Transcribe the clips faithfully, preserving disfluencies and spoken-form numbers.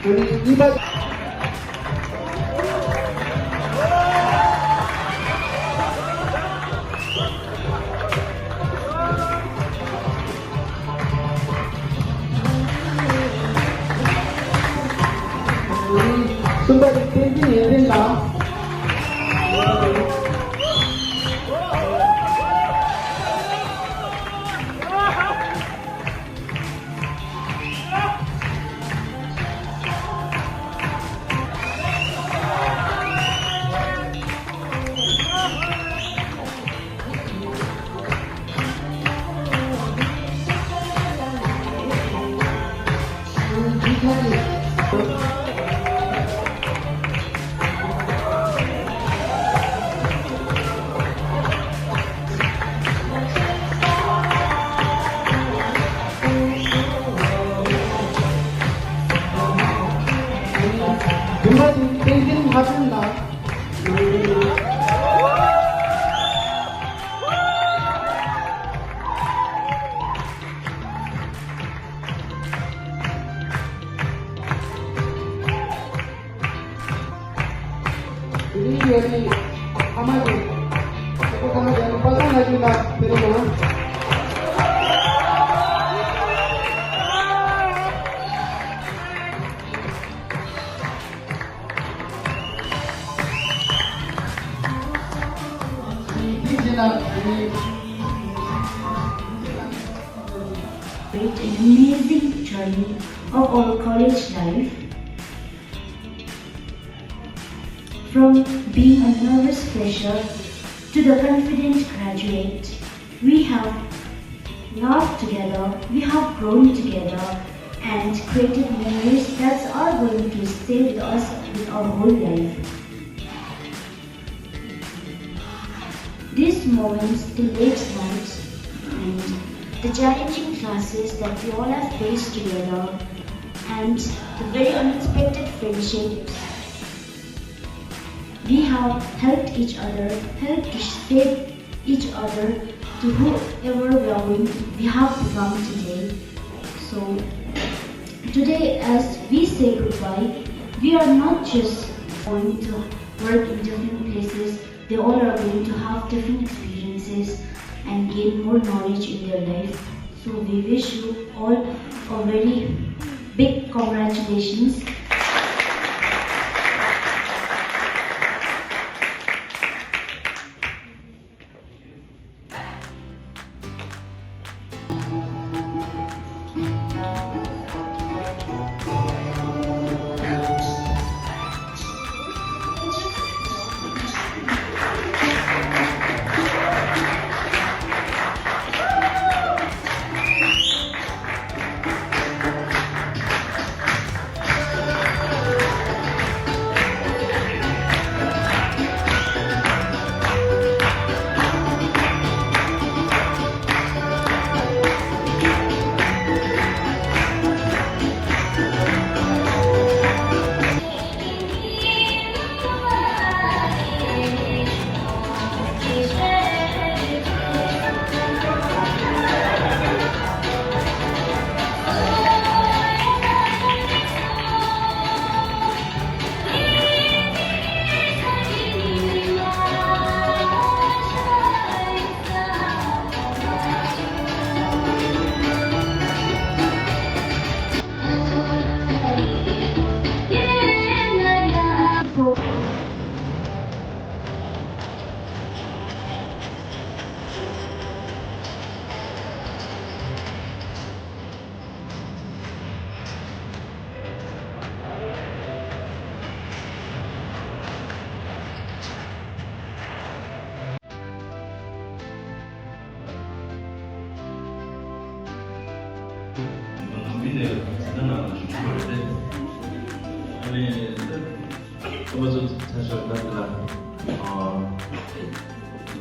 ཨ་ནི་གཉིས་པ། གསུམ་པ་དེ་བསྟན་འཛིན་ཡོན་ཏན་དང་། བདུན་པ་དེ་བསྟན་འཛིན་ལྷ་སྒྲོན་ལགས། དེ་རིང་ཡོད་རིང་ཕ་མ་གི་སྤྱི་ཚོགས་ཚང་མ་ཡོད་རིང་པ་སངས་ལྷ་སྒྲོན་ལགས་དེ་རིང་ཡོང་། Great and amazing journey of our college life. From being a nervous fresher to the confident graduate, we have laughed together, we have grown together, and created memories that are going to stay with us with our whole life. These moments, the late night and the challenging classes that we all have faced together, and the very unexpected friendships, we have helped each other, helped to shape each other to whoever we are going to, we have become today. So, today, as we say goodbye, we are not just going to work in different places, they all are going to have different experiences and gain more knowledge in their life. So, we wish you all a very big congratulations.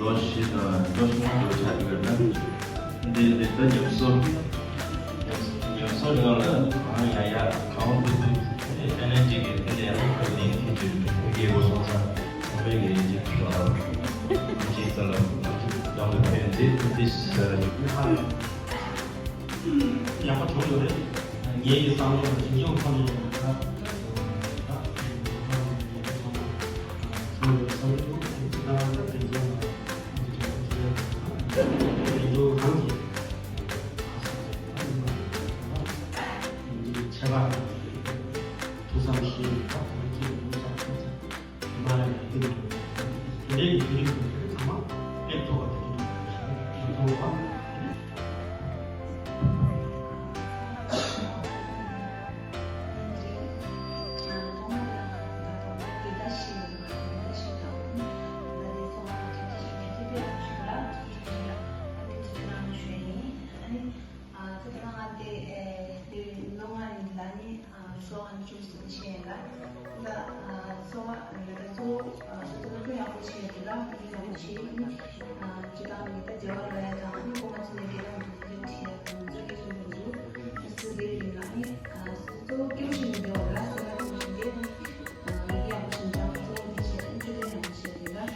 ལོ་བཞི་དང་ལོ་བཞི་ལྔ་འགྲོ་ཆགས་ཡོད་ན། འདི་འདི་ལྟ་ཉམས་གསོ། ཉམས་གསོ་རིང་ལ་གང་ཡང་ཡ་གང་འདུག་འདུག་དེ་ཨ་ནེ་གཅིག་གིས་དེ་འདྲ་ཡང་ཁོ་ལིང་ཐིག་ཅིག་ཕུགས་ཀྱི་སྒོ་སོང་ཙང་ཁོ་པའི་གི་ཅིག་ཅིག་ཙམ་ལ་ཡང་ལ་ཕན་འདི་འདི་ཡག་པོ་བྱུང་ཡོད་རེད། ངའི་བསམ་བློ་ཞིབ་འཇུག་ཁང་ནས། ཁྱེད་རང་དེ་དེ་ནོ་ང་རིང་ལ་ནི་སོ་ཨན་ཅུ་སི་ཆེ་ལ་ལ་སོ་ཨ་ལ་སོ་ཨ་སོ་ཨ་ཡག་པོ་ཆེ་དེ་ལ་ཡག་པོ་ཆེ་ནི་ཅི་དང་མི་ད་རྒྱལ་བ་ལ་ཡ་དང་ནི་གོ་མ་ཚོ་ནི་དེ་ལ་མི་ཆེ་ཡ་དང་ཚོ་གི་སོ་ནི་ཚོ་སོ་དེ་རིང་ལ་ནི་སོ་ཀེམ་ཤིན་རྒྱལ་བ་ལ་སོ་ཨ་ཀེམ་ཤིན་དེ་ནི་ཡག་པོ་ཆེ་དང་ཚོ་ནི་ཆེ་ཨན་ཅུ་ལ་ཡག་པོ་ཆེ་དེ་ལ།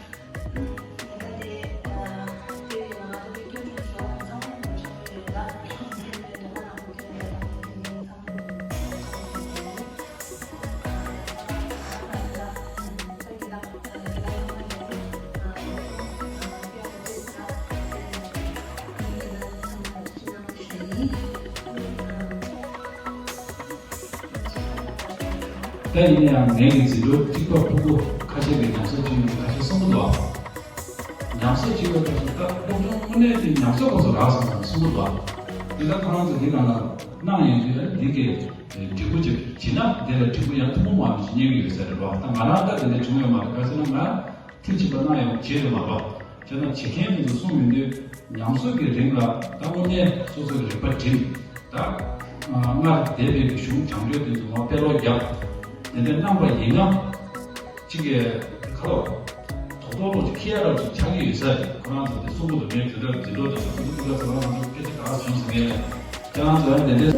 ད་ཡིན་ན་ཡང་ངའི་གི་འཛིན་གྲོགས་གཅིག་པ་ཕྲུ་གུ་ཁ་ཤས་ཀྱིས་ཉམས་གསོ་བྱེད་མཁན་ཁ་ཤས་གསུང་གི་འདུག་ཉམས་གསོ་བྱེད་པའི་སྐབས་སུ་ད་སློབ་སྦྱོང་དངོས་གནས་དེ་ཉམས་གསོ་སྐབས་སུ་རག་སོང་ཙང་གསུང་གི་འདུག་དེ་ལྟར་ཁོ་རང་ཚོ་འདི་ནང་ལ་གནང་ཡོང་དུས་འདི་གའི་འབྲས་བུ་ཅིག་བྱེད་ན་དེ་ལ་འབྲས་བུ་ཡང་ཐུན་མོང་མ་ཡིན་ཞིག་རྙེད་ཀྱི་ཡོད་ས་རེད་པ། ད་ང་རང་ད་དེ་འདྲ་བྱུང་ཡོད་མ་རེད། ག་ཟེར་ན་ང་ཐེངས་གཅིག་པ་གནང་ཡོང་བྱས་ཡོད་མ་རེད་པ། བྱས་ན་བྱེད་མཁན་དེ་ཚོ་གསུངས་ཡོང་དུས་ཉམས་གསོ་གི་རིང་ལ་ད་དངོས་གནས་སོ་སོ་གི་རིག་པ་སྒྲིམ། ད་སྔར་འདས་པའི་གཞུང་སྦྱང་བརྗོད་དེ་ཚོ་ལ་དཔེ་ཀློག་རྒྱག་དེ་འདྲ་གནང་པ་ཡིན་ན་གཅིག་གི་ཁ་ལོ་ཐོག་ཐོག་ལོ་ཅིག་ཁེ་ཡ་རབ་ཅིག་ཆགས་ཀྱི་ཡོད་ས་རེད། ཁོ་རང་ཚོ་དེ་གསུང་གི་འདུག་ངས་དེ་འདྲ་འཛིན་གྲོགས་དེ་ཚོ་ཐུག་ཐུག་ས་ང་ཚོ་སྐད་ཆ་ག་རེ་བྱུང་སོང་ངས་ཁྱེད་རང་ཚོ་ཡང་དེ་འདྲ།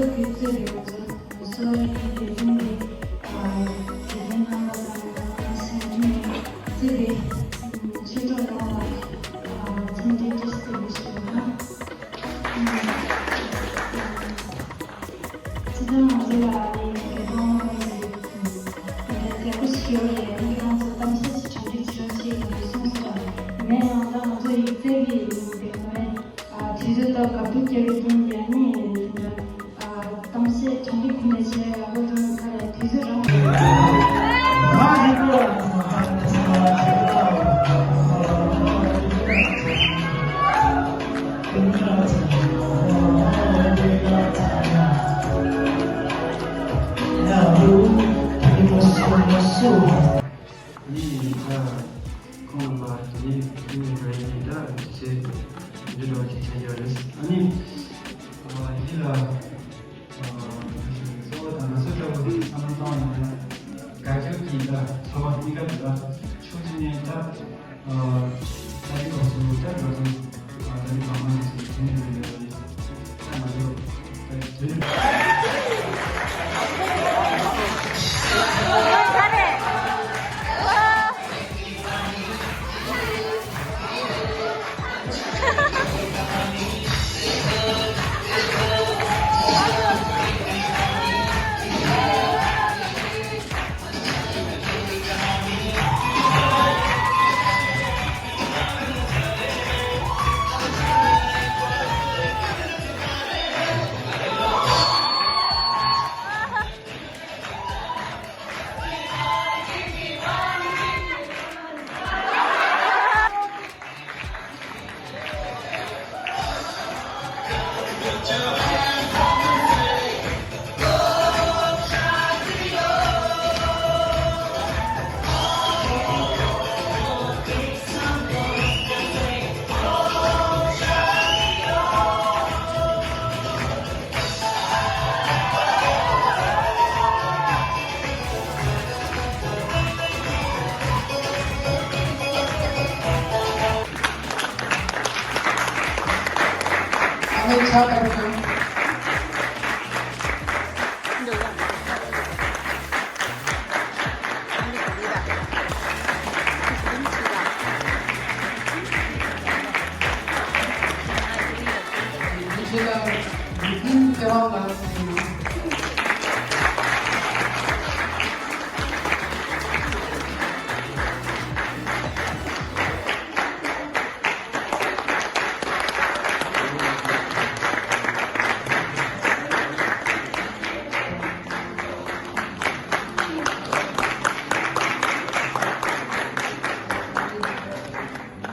སོ་སོའི་དགེ་རྒན་གྱི་ཨ་དགེ་རྒན་རྣམ་པ་དང་ནང་སེམས་ནས་བརྩེ་བའི་ཆོས་གྲོགས་རྣམ་པ་འཚམས་འདྲི་བཀྲ་ཤིས་བདེ་ལེགས་ཞུ་རྒྱུ་དང་། སྤྱི་བཏང་ང་ཚོ་ལ་ཨ་ནི་དགེ་རྒན་རྣམ་པ་ཚོས་དེ་འདྲ་མཛད་སྒོ་ཞིག་ཡོད་རེད། ཨ་ནི་ཁྱེད་རང་ཚོ་གཏམ་བཤད་ཞིག་གྲ་སྒྲིག་བྱེད་རོགས་བྱེད་ཡིན་པའི་གསུངས་སོང་། ཡིན་ན་ཡང་ད་ང་ཚོ་ཡིག་ཚད་ཀྱི་ཡིན་པའི་ངོས་ནས། ཨ་དུས་ཚོད་དང་དགའ་སྡུག་སྐྱེ་བའི་རྐྱེན་གྱིས་ཨ་ནི་འདི་འདྲ་ཨ་གཏམ་བཤད་གྲ་སྒྲིག་ཁོ་ནས་བྱས་ཡག་པོ་འདུག་ཁ་རེད། དུས་ཚོད་རང་ཨ་ནི་ད་ཁོང་ལ་ངས་ཁོང་ལ་ཡིན་ད་ཅེས་འདི་འདྲ་ཞིག་བྱས་ཡོད་རེད། ཨ་ནི་ཡིད་ལ་གཙོ་བོ་དང་ང་ཚོ་ལྟ་བུ་བསམ་བློ་བཏང་ཡོང་ན་དགའ་སྐྱོ་གི་ད་ཚོར་བ་གཉིས་ཀ་འདུག་ད་ཕྱོགས་གཅིག་ནས་ད་ཨ་ད་ཅི་ཐོག་སུ་ད་ང་ཚོ་ཨ་ད་ནི་བ་མ་ནས་སུ་དེ་ནས་ཡོད་རེད། ད་ང་ཚོ་ད་དེ་ནས།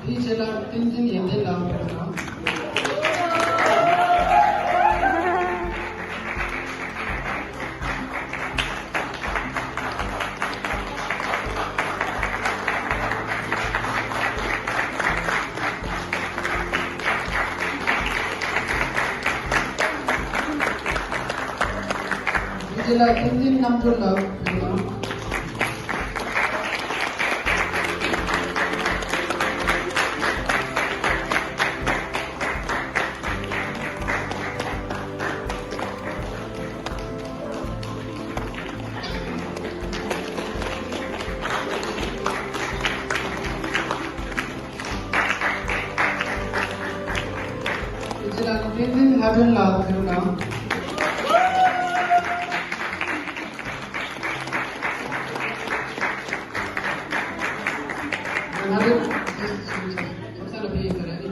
དེའི་རྗེས་ལ་བསྟན་འཛིན་ཡོན་ཏན་ལགས་ཕེབས་དང་། རྗེས་ལ་བསྟན་འཛིན་རྣམ་གྲོལ་ལགས་ཕེབས་གནང་། དེ་རྗེས་ལ་བསྟན་འཛིན་ལྷ་སྒྲོན་ལགས་ཕེབས་གནང་། ང་རང་ཚོ་ཚོགས་ས་ལ་ཕེབས་ཡོད་ས་རེད།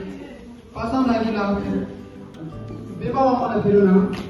པ་སངས་ལྷ་སྐྱིད་ལགས་ཕེབས། སྦེ་པ་དབང་མོ་ལགས་ཕེབས་རོགས་གནང་། དེའི་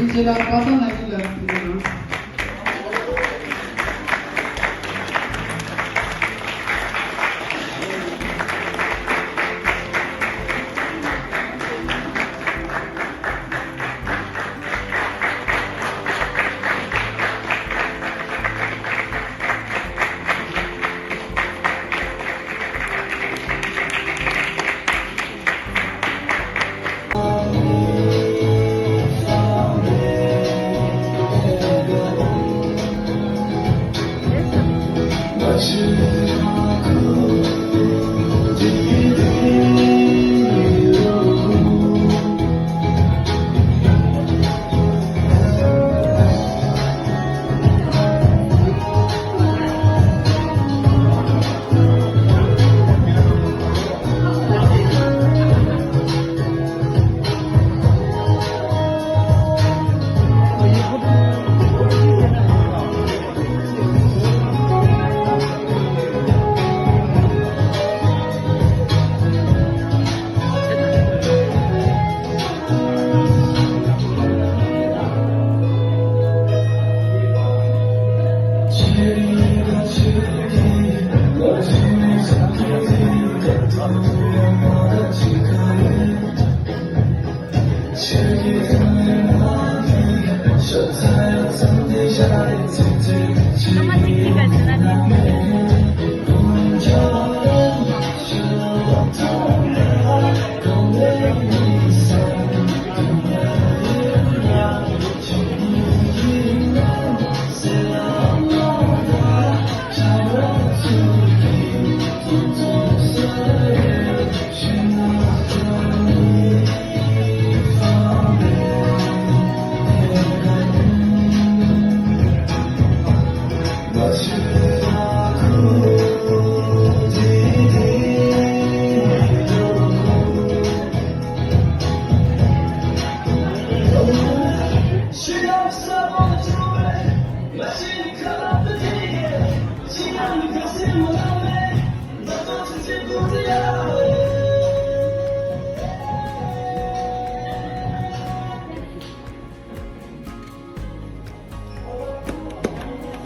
རྗེས་ལ་པ་སངས་ལྷ་སྐྱིད་ལགས་ཕེབས་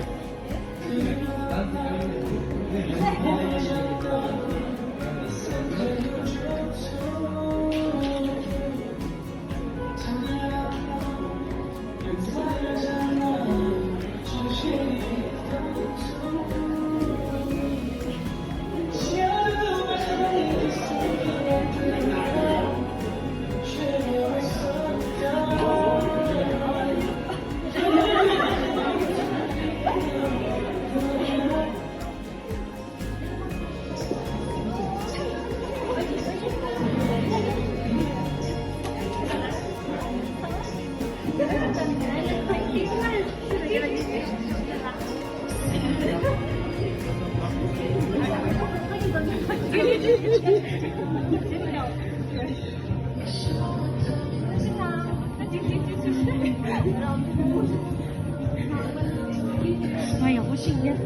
རོགས་གནང་། ང་ཡག་པོ་ཞིག་ཡོད།